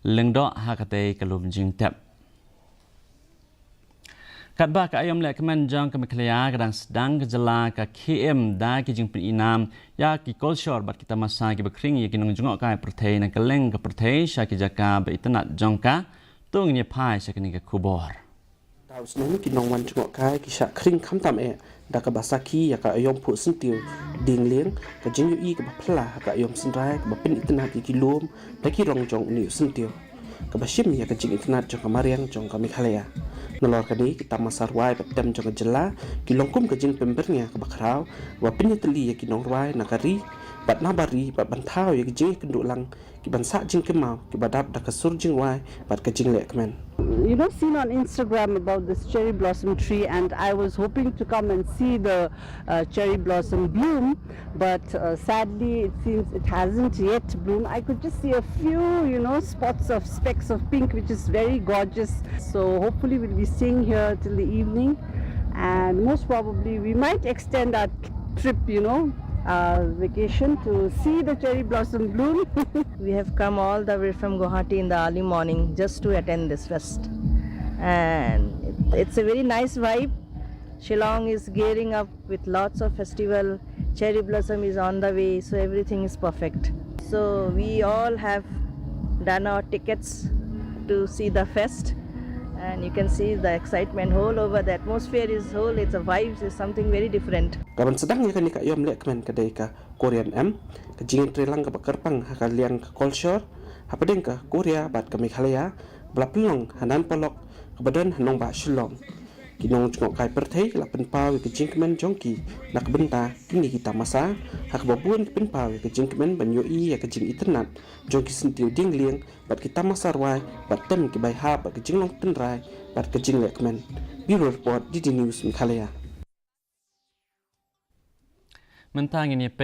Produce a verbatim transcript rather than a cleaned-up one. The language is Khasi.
Lyngdoh ha katei ka lum jingtep. Katba ka aiom lehkmen jong ka Meghalaya ka dang sdang, ka jylla ka khie im da ki jingpyni nam ïa ki kolshor bad ki tamasa kiba khring ïa ki nongjngohkai pyrthei na kylleng ka pyrthei sha ki jaka ba itynnad jong ka. To ngin ïa phai sha kane ka khubor. Daw snem ki nongwan jngohkai ki shah khring khamtam eh da kaba sakhi ïa ka aiom phuh syntiew dieng lieng, ka jingïohi kaba phylla ha ka aiom synrai kaba pynitynnad ïa ki lum da ki rong jong une u syntiew, kaba shim ïa ka jingitynnad jong ka mariang jong ka Meghalaya. Nalor kane, ki tamasa rwai bad tem jong ka jylla ki long kum ka jingpynbyrngia kaba khraw kaba pynïatylli ïa ki nongrwai na ka ri bad na bar ri bad ban thaw ïa ka jingïakynduh lang ki ban sah jingkynmaw kiba dap da ka sur jingrwai bad ka jinglehkmen. You know, seen on Instagram about this cherry blossom tree, and I was hoping to come and see the uh, cherry blossom bloom, but uh, sadly, it seems it hasn't yet bloomed. I could just see a few, you know, spots of specks of pink, which is very gorgeous. So hopefully, we'll be staying here till the evening, and most probably, we might extend our trip, you know, uh, vacation to see the cherry blossom bloom. We have come all the way from Guwahati in the early morning just to attend this fest. And it's a very nice vibe. Shillong is gearing up with lots of festival. Cherry blossom is on the way, so everything is perfect. So we all have done our tickets to see the fest, and you can see the excitement all over. The atmosphere is whole, it's a vibes, is something very different. Ka ban sdang ïa kane ka aiom lehkmen ka dei ka Korean M, ka jingïatreilang kaba kyrpang ha ka liang ka kolshor hapdeng ka Korea bad ka Meghalaya, ba la pynlong ha Nan Polok kaba don ha nongbah Shillong. Ki nongjngohkai pyrthei la pynpaw ïa ka jingkmen jong ki na ka bynta kine ki tamasa, ha kaba bun ki pynpaw ïa ka jingkmen ban ïohi ïa ka jingitynnad jong ki syntiew dieng lieng bad ki tamasa rwai bad tem kiba ïahap bad ka jinglong tynrai bad ka jinglehkmen. Bureau Report, D D News Meghalaya. Mynta ngin ïa